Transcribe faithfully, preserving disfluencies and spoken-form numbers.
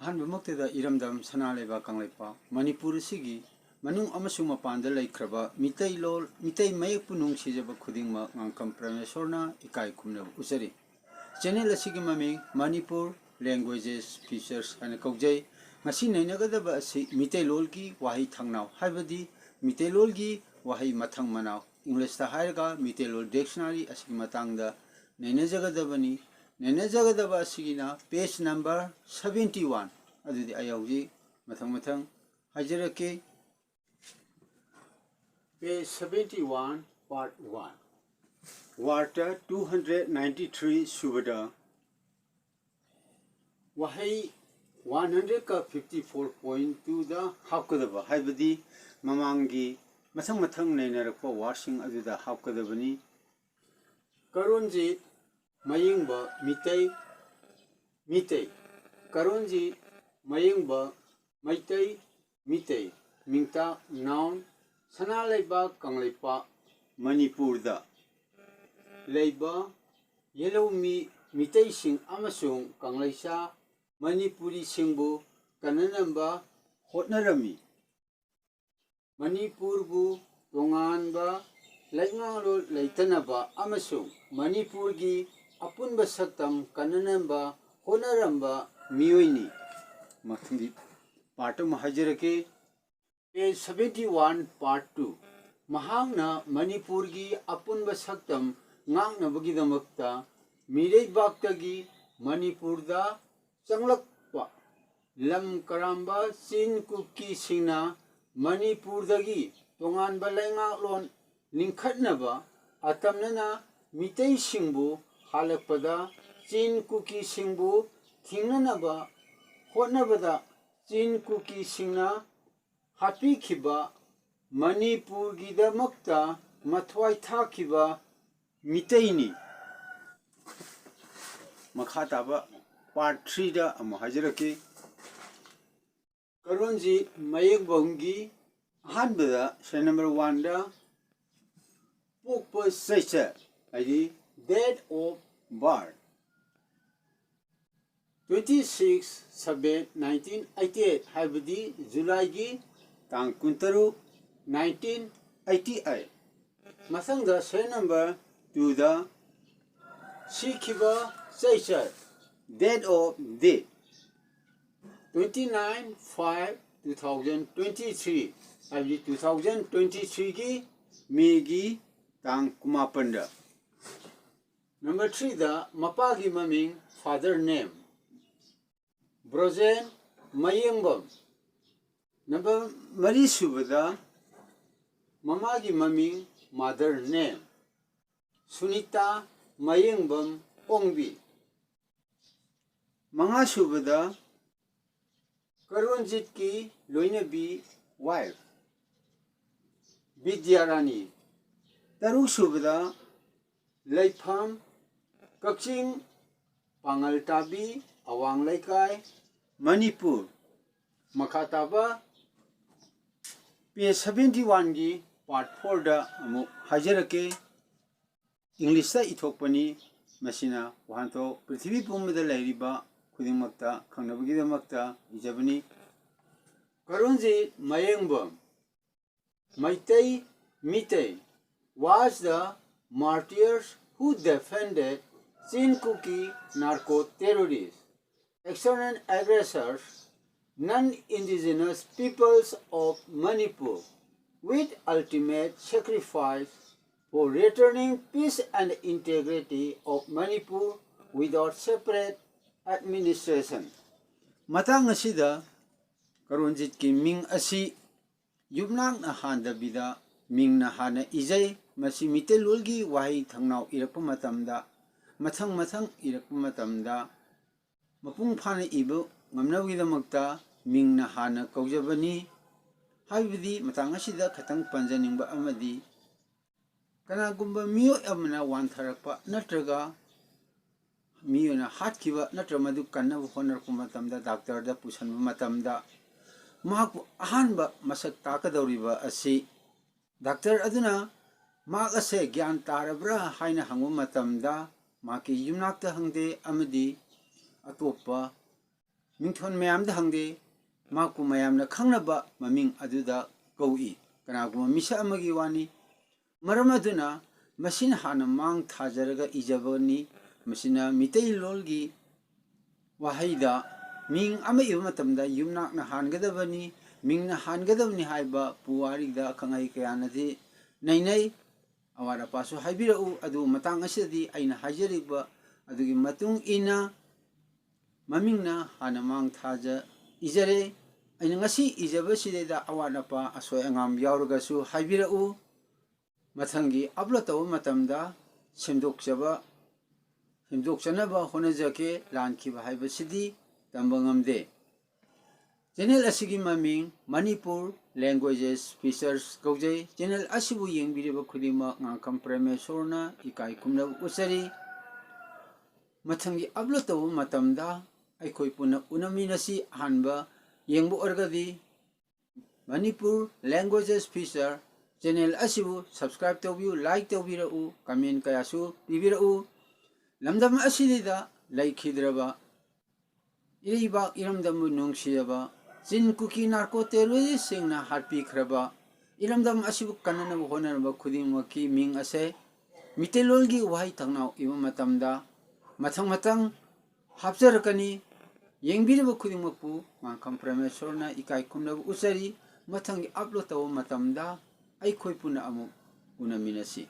ꯑꯍꯥꯟꯕꯃꯛꯇꯗ ꯏꯔꯝꯗꯝ ꯁꯅꯥ ꯂꯩꯕꯥꯛ ꯀꯪꯂꯩꯄꯥꯛ ꯃꯅꯤꯄꯨꯔ ꯑꯁꯤꯒꯤ ꯃꯅꯨꯡ ꯑꯃꯁꯨꯡ ꯃꯄꯥꯟꯗ ꯂꯩꯈ꯭ꯔꯕ ꯃꯤꯇꯩꯂꯣꯟ, ꯃꯤꯇꯩ ꯃꯌꯦꯛꯄꯨ ꯅꯨꯡꯁꯤꯖꯕ ꯈꯨꯗꯤꯡꯃꯛ ꯉꯥꯡꯀꯝ ꯄ꯭ꯔꯃꯦꯁꯣꯔꯅ ꯏꯀꯥꯏ ꯈꯨꯝꯅꯕ ꯎꯠꯆꯔꯤ꯫ ꯆꯦꯅꯦꯜ ꯑꯁꯤꯒꯤ ꯃꯃꯤꯡ ꯃꯅꯤꯄꯨꯔ ꯂꯦꯡꯒ꯭ꯋꯦꯖꯦꯁ ꯐꯤꯆꯔꯁ ꯍꯥꯏꯅ ꯀꯧꯖꯩ꯫ ꯉꯁꯤ ꯅꯩꯅꯒꯗꯕ ꯑꯁꯤ ꯃꯤꯇꯩꯂꯣꯟꯒꯤ ꯋꯥꯍꯩ ꯊꯪꯅꯥꯎ, ꯍꯥꯏꯕꯗꯤ ꯃꯤꯇꯩꯂꯣꯟꯒꯤ ꯋꯥꯍꯩ ꯃꯊꯪ ꯃꯅꯥꯎ, ꯏꯪꯂꯤꯁꯇ ꯍꯥꯏꯔꯒ ꯃꯤꯇꯩꯂꯣꯟ ꯗꯤꯛꯁꯅꯥꯔꯤ ꯑꯁꯤꯒꯤ ꯃꯇꯥꯡꯗ ꯅꯩꯅꯖꯒꯗꯕꯅꯤ꯫ ꯅꯩꯅꯖꯒꯗꯕ ꯑꯁꯤꯒꯤꯅ page number seventy one꯫ ꯑꯗꯨꯗꯤ ꯑꯩ ꯍꯧꯖꯤꯛ ꯃꯊꯪ ꯃꯊꯪ ꯍꯥꯏꯖꯔꯛꯀꯦ꯫ Page seventy one, part one꯫ Word two hundred ninety three ꯁꯨꯕꯗ ꯋꯥꯍꯩ one hundred ꯀ fifty four point two ꯗ ꯍꯥꯞꯀꯗꯕ, ꯍꯥꯏꯕꯗꯤ ꯃꯃꯥꯡꯒꯤ ꯃꯊꯪ ꯃꯊꯪ ꯅꯩꯅꯔꯛꯄ wordꯁꯤꯡ ꯑꯗꯨꯗ ꯍꯥꯞꯀꯗꯕꯅꯤ꯫ ꯀꯔꯣꯟꯖꯤꯠ ꯃꯌꯦꯡꯕ ꯃꯤꯇꯩ, ꯃꯤꯇꯩ꯫ ꯀꯔꯣꯟꯖꯤꯠ ꯃꯌꯦꯡꯕ ꯃꯩꯇꯩ, ꯃꯤꯇꯩ꯫ ꯃꯤꯡꯇꯥꯛ, noun: ꯁꯅꯥ ꯂꯩꯕꯥꯛ ꯀꯪꯂꯩꯄꯥꯛ ꯃꯅꯤꯄꯨꯔꯗ ꯂꯩꯕ ꯌꯦꯜꯍꯧꯃꯤ ꯃꯤꯇꯩꯁꯤꯡ ꯑꯃꯁꯨꯡ ꯀꯪꯂꯩꯆꯥ ꯃꯅꯤꯄꯨꯔꯤꯁꯤꯡꯕꯨ ꯀꯟꯅꯅꯕ ꯍꯣꯠꯅꯔꯝꯃꯤ꯫ ꯃꯅꯤꯄꯨꯔꯕꯨ ꯇꯣꯉꯥꯟꯕ ꯂꯩꯉꯥꯛꯂꯣꯟ ꯂꯩꯇꯅꯕ ꯑꯃꯁꯨꯡ ꯃꯅꯤꯄꯨꯔꯒꯤ ꯑꯄꯨꯟꯕ ꯁꯛꯇꯝ ꯀꯟꯅꯅꯕ ꯍꯣꯠꯅꯔꯝꯕ ꯃꯤꯑꯣꯏꯅꯤ꯫ ꯃꯊꯪꯒꯤ part ꯑꯃ ꯍꯥꯏꯖꯔꯛꯀꯦ꯫ Page seventy one, part two꯫ ꯃꯍꯥꯛꯅ ꯃꯅꯤꯄꯨꯔꯒꯤ ꯑꯄꯨꯟꯕ ꯁꯛꯇꯝ ꯉꯥꯛꯅꯕꯒꯤꯗꯃꯛꯇ ꯃꯤꯔꯩꯕꯥꯛꯇꯒꯤ ꯃꯅꯤꯄꯨꯔꯗ ꯆꯪꯂꯛꯄ ꯂꯝ ꯀꯔꯝꯕ ꯆꯤꯟ ꯀꯨꯀꯤꯁꯤꯡꯅ ꯃꯅꯤꯄꯨꯔꯗꯒꯤ ꯇꯣꯉꯥꯟꯕ ꯂꯩꯉꯥꯛꯂꯣꯟ ꯂꯤꯡꯈꯠꯅꯕ ꯑꯇꯝꯅꯅ ꯃꯤꯇꯩꯁꯤꯡꯕꯨ ꯍꯥꯠꯂꯛꯄꯗ ꯆꯤꯟ ꯀꯨꯀꯤꯁꯤꯡꯕꯨ ꯊꯤꯡꯅꯅꯕ ꯍꯣꯠꯅꯕꯗ ꯆꯤꯟ ꯀꯨꯀꯤꯁꯤꯡꯅ ꯍꯥꯠꯄꯤꯈꯤꯕ ꯃꯅꯤꯄꯨꯔꯒꯤꯗꯃꯛꯇ ꯃꯊ꯭ꯋꯥꯏ ꯊꯥꯈꯤꯕ ꯃꯤꯇꯩꯅꯤ꯫ ꯃꯈꯥ ꯇꯥꯕ part threeꯗ ꯑꯃꯨꯛ ꯍꯥꯏꯖꯔꯛꯀꯦ꯫ ꯀꯔꯣꯟꯖꯤꯠ ꯃꯌꯦꯡꯕꯝꯒꯤ ꯑꯍꯥꯟꯕꯗ serial number oneꯗ ꯄꯣꯛꯄ ꯆꯩꯆꯠ, ꯍꯥꯏꯗꯤ date of birth꯫ twenty six seven nineteen eighty eight, ꯍꯥꯏꯕꯗꯤ ꯖꯨꯂꯥꯏꯒꯤ ꯇꯥꯡ ꯀꯨꯟꯇꯔꯨꯛ, nineteen eighty eight꯫ ꯃꯊꯪꯗ serial number two ꯗ ꯁꯤꯈꯤꯕ ꯆꯩꯆꯠ, date of death, twenty nine five two thousand twenty three, ꯍꯥꯏꯕꯗꯤ two thousand twenty three ꯒꯤ ꯃꯦꯒꯤ ꯇꯥꯡ ꯀꯨꯟꯃꯥꯄꯟꯗ꯫ Number three ꯗ ꯃꯄꯥꯒꯤ ꯃꯃꯤꯡ, father name, ꯕ꯭ꯔꯣꯖꯦꯟ ꯃꯌꯦꯡꯕꯝ꯫ Number ꯃꯔꯤ ꯁꯨꯕꯗ ꯃꯃꯥꯒꯤ ꯃꯃꯤꯡ, mother name, ꯁꯨꯅꯤꯇꯥ ꯃꯌꯦꯡꯕꯝ ꯑꯣꯡꯕꯤ꯫ ꯃꯉꯥ ꯁꯨꯕꯗ ꯀꯔꯣꯟꯖꯤꯠꯀꯤ ꯂꯣꯏꯅꯕꯤ, wife, ꯕꯤꯗ꯭ꯌꯥꯔꯥꯅꯤ꯫ ꯇꯔꯨꯛ ꯁꯨꯕꯗ ꯂꯩꯐꯝ, ꯀꯛꯆꯤꯡ, ꯄꯥꯉꯜ ꯇꯥꯕꯤ, ꯑꯋꯥꯡ ꯂꯩꯀꯥꯏ, ꯃꯅꯤꯄꯨꯔ꯫ ꯃꯈꯥ ꯇꯥꯕ page seventy one ꯒꯤ part four ꯗ ꯑꯃꯨꯛ ꯍꯥꯏꯖꯔꯛꯀꯦ꯫ ꯏꯪꯂꯤꯁꯇ ꯏꯊꯣꯛꯄꯅꯤ꯫ ꯃꯁꯤꯅ ꯋꯥꯍꯟꯊꯣꯛ ꯄ꯭ꯔꯤꯊꯤꯕꯤ ꯄꯨꯝꯕꯗ ꯂꯩꯔꯤꯕ ꯈꯨꯗꯤꯡꯃꯛꯇ ꯈꯪꯅꯕꯒꯤꯗꯃꯛꯇ ꯏꯖꯕꯅꯤ꯫ ꯀꯔꯣꯟꯖꯤꯠ ꯃꯌꯦꯡꯕꯝ, Meitei, Meitei, was the martyrs who defended Chin Kuki narco terrorists, external aggressors, non-indigenous peoples of Manipur, with ultimate sacrifice for returning peace and integrity of Manipur without separate administration. ꯃꯇꯥꯡ ꯑꯁꯤꯗ ꯀꯔꯣꯟꯖꯤꯠꯀꯤ ꯃꯤꯡ ꯑꯁꯤ ꯌꯨꯝꯅꯥꯛꯅ ꯍꯥꯟꯗꯕꯤꯗ ꯃꯤꯡꯅ ꯍꯥꯟꯅ ꯏꯖꯩ꯫ ꯃꯁꯤ ꯃꯤꯇꯩꯂꯣꯟꯒꯤ ꯋꯥꯍꯩ ꯊꯧꯅꯥꯎ ꯏꯔꯛꯄ ꯃꯇꯝꯗ, ꯃꯊꯪ ꯃꯊꯪ ꯏꯔꯛꯄ ꯃꯇꯝꯗ, ꯃꯄꯨꯡ ꯐꯥꯅ ꯏꯕ ꯉꯝꯅꯕꯒꯤꯗꯃꯛꯇ ꯃꯤꯡꯅ ꯍꯥꯟꯅ ꯀꯧꯖꯕꯅꯤ꯫ ꯍꯥꯏꯕꯗꯤ ꯃꯇꯥꯡ ꯑꯁꯤꯗ ꯈꯤꯇꯪ ꯄꯟꯖꯅꯤꯡꯕ ꯑꯃꯗꯤ, ꯀꯅꯥꯒꯨꯝꯕ ꯃꯤꯑꯣꯏ ꯑꯃꯅ ꯋꯥꯟꯊꯔꯛꯄ ꯅꯠꯇ꯭ꯔꯒ ꯃꯤꯑꯣꯏꯅ ꯍꯥꯠꯈꯤꯕ ꯅꯠꯇ꯭ꯔꯒ ꯃꯗꯨ ꯀꯟꯅꯕ ꯍꯣꯠꯅꯔꯛꯄ ꯃꯇꯝꯗ, ꯗꯥꯛꯇꯔꯗ ꯄꯨꯁꯤꯟꯕ ꯃꯇꯝꯗ, ꯃꯍꯥꯛꯄꯨ ꯑꯍꯥꯟꯕ ꯃꯁꯛ ꯇꯥꯛꯀꯗꯧꯔꯤꯕ ꯑꯁꯤ ꯗꯥꯛꯇꯔ ꯑꯗꯨꯅ ꯃꯍꯥꯛ ꯑꯁꯦ ꯒ꯭ꯌꯥꯟ ꯇꯥꯔꯕ꯭ꯔꯥ ꯍꯥꯏꯅ ꯍꯪꯕ ꯃꯇꯝꯗ, ꯃꯍꯥꯛꯀꯤ ꯌꯨꯝꯅꯥꯛꯇ ꯍꯪꯗꯦ ꯑꯃꯗꯤ ꯑꯇꯣꯞꯄ ꯃꯤꯡꯊꯣꯟ ꯃꯌꯥꯝꯗ ꯍꯪꯗꯦ, ꯃꯍꯥꯛꯄꯨ ꯃꯌꯥꯝꯅ ꯈꯪꯅꯕ ꯃꯃꯤꯡ ꯑꯗꯨꯗ ꯀꯧꯏ꯫ ꯀꯅꯥꯒꯨꯝꯕ ꯃꯤꯁꯛ ꯑꯃꯒꯤ ꯋꯥꯅꯤ꯫ ꯃꯔꯝ ꯑꯗꯨꯅ ꯃꯁꯤꯅ ꯍꯥꯟꯅ ꯃꯥꯡ ꯊꯥꯖꯔꯒ ꯏꯖꯕꯅꯤ꯫ ꯃꯁꯤꯅ ꯃꯤꯇꯩꯂꯣꯟꯒꯤ ꯋꯥꯍꯩꯗ ꯃꯤꯡ ꯑꯃ ꯏꯕ ꯃꯇꯝꯗ ꯌꯨꯝꯅꯥꯛꯅ ꯍꯥꯟꯒꯗꯕꯅꯤ, ꯃꯤꯡꯅ ꯍꯥꯟꯒꯗꯕꯅꯤ ꯍꯥꯏꯕ ꯄꯨꯋꯥꯔꯤꯗ ꯑꯈꯪ ꯑꯍꯩ ꯀꯌꯥꯅꯗꯤ ꯅꯩꯅꯩ꯫ ꯑꯋꯥꯠ ꯑꯄꯥꯁꯨ ꯍꯥꯏꯕꯤꯔꯛꯎ꯫ ꯑꯗꯨꯕꯨ ꯃꯇꯥꯡ ꯑꯁꯤꯗꯗꯤ ꯑꯩꯅ ꯍꯥꯏꯖꯔꯤꯕ ꯑꯗꯨꯒꯤ ꯃꯇꯨꯡ ꯏꯟꯅ ꯃꯃꯤꯡꯅ ꯍꯥꯟꯅ ꯃꯥꯡ ꯊꯥꯖ ꯏꯖꯔꯦ꯫ ꯑꯩꯅ ꯉꯁꯤ ꯏꯖꯕꯁꯤꯗꯩꯗ ꯑꯋꯥꯠ ꯑꯄꯥ ꯑꯁꯣꯏ ꯑꯉꯥꯝ ꯌꯥꯎꯔꯒꯁꯨ ꯍꯥꯏꯕꯤꯔꯛꯎ꯫ ꯃꯊꯪꯒꯤ ꯑꯞꯂꯣꯗ ꯇꯧꯕ ꯃꯇꯝꯗ ꯁꯦꯝꯗꯣꯛꯆꯕ, ꯁꯦꯝꯗꯣꯛꯆꯅꯕ ꯍꯣꯠꯅꯖꯒꯦ꯫ ꯂꯥꯟꯈꯤꯕ ꯍꯥꯏꯕꯁꯤꯗꯤ ꯇꯝꯕ ꯉꯝꯗꯦ꯫ ꯆꯦꯅꯦꯜ ꯑꯁꯤꯒꯤ ꯃꯃꯤꯡ ꯃꯅꯤꯄꯨꯔ ꯂꯦꯡꯒ꯭ꯋꯦꯖꯦꯁ ꯐꯤꯆꯔꯁ ꯀꯧꯖꯩ꯫ ꯆꯦꯅꯦꯜ ꯑꯁꯤꯕꯨ ꯌꯦꯡꯕꯤꯔꯤꯕ ꯈꯨꯗꯤꯡꯃꯛ ꯉꯥꯡꯈꯝ ꯄ꯭ꯔꯦꯃꯦꯁꯣꯔꯅ ꯏꯀꯥꯏ ꯈꯨꯝꯅꯕ ꯎꯠꯆꯔꯤ꯫ ꯃꯊꯪꯒꯤ ꯑꯞꯂꯣꯗ ꯇꯧꯕ ꯃꯇꯝꯗ ꯑꯩꯈꯣꯏ ꯄꯨꯟꯅ ꯎꯅꯃꯤꯟꯅꯁꯤ꯫ ꯑꯍꯥꯟꯕ ꯌꯦꯡꯕ ꯑꯣꯏꯔꯒꯗꯤ ꯃꯅꯤꯄꯨꯔ ꯂꯦꯡꯒ꯭ꯋꯦꯖꯦꯁ ꯐꯤꯆꯔ ꯆꯦꯅꯦꯜ ꯑꯁꯤꯕꯨ ꯁꯕꯁꯀ꯭ꯔꯥꯏꯕ ꯇꯧꯕꯤꯌꯨ, ꯂꯥꯏꯛ ꯇꯧꯕꯤꯔꯛꯎ, ꯀꯃꯦꯟ ꯀꯌꯥꯁꯨ ꯄꯤꯕꯤꯔꯛꯎ꯫ ꯂꯝꯗꯝ ꯑꯁꯤꯗ ꯂꯩꯈꯤꯗ꯭ꯔꯕ ꯏꯔꯩꯕꯥꯛ ꯏꯔꯝꯗꯝꯕꯨ ꯅꯨꯡꯁꯤꯔꯕ ꯆꯤꯟ ꯀꯨꯀꯤ ꯅꯥꯔꯀꯣ ꯇꯦꯔꯣꯔꯤꯁꯁꯤꯡꯅ ꯍꯥꯠꯄꯤꯈ꯭ꯔꯕ ꯏꯔꯝꯗꯝ ꯑꯁꯤꯕꯨ ꯀꯟꯅꯅꯕ ꯍꯣꯠꯅꯔꯕ ꯈꯨꯗꯤꯡꯃꯛꯀꯤ ꯃꯤꯡ ꯑꯁꯦ ꯃꯤꯇꯩꯂꯣꯟꯒꯤ ꯋꯥꯍꯩ ꯊꯧꯅꯥꯎ ꯏꯕ ꯃꯇꯝꯗ ꯃꯊꯪ ꯃꯊꯪ ꯍꯥꯞꯆꯔꯛꯀꯅꯤ꯫ ꯌꯦꯡꯕꯤꯔꯤꯕ ꯈꯨꯗꯤꯡꯃꯛꯄꯨ ꯉꯥꯡꯈꯝ ꯄ꯭ꯔꯃꯦꯁꯣꯔꯅ ꯏꯀꯥꯏ ꯈꯨꯝꯅꯕ ꯎꯠꯆꯔꯤ꯫ ꯃꯊꯪꯒꯤ ꯑꯞꯂꯣꯗ ꯇꯧꯕ ꯃꯇꯝꯗ ꯑꯩꯈꯣꯏ ꯄꯨꯟꯅ ꯑꯃꯨꯛ ꯎꯅꯃꯤꯟꯅꯁꯤ꯫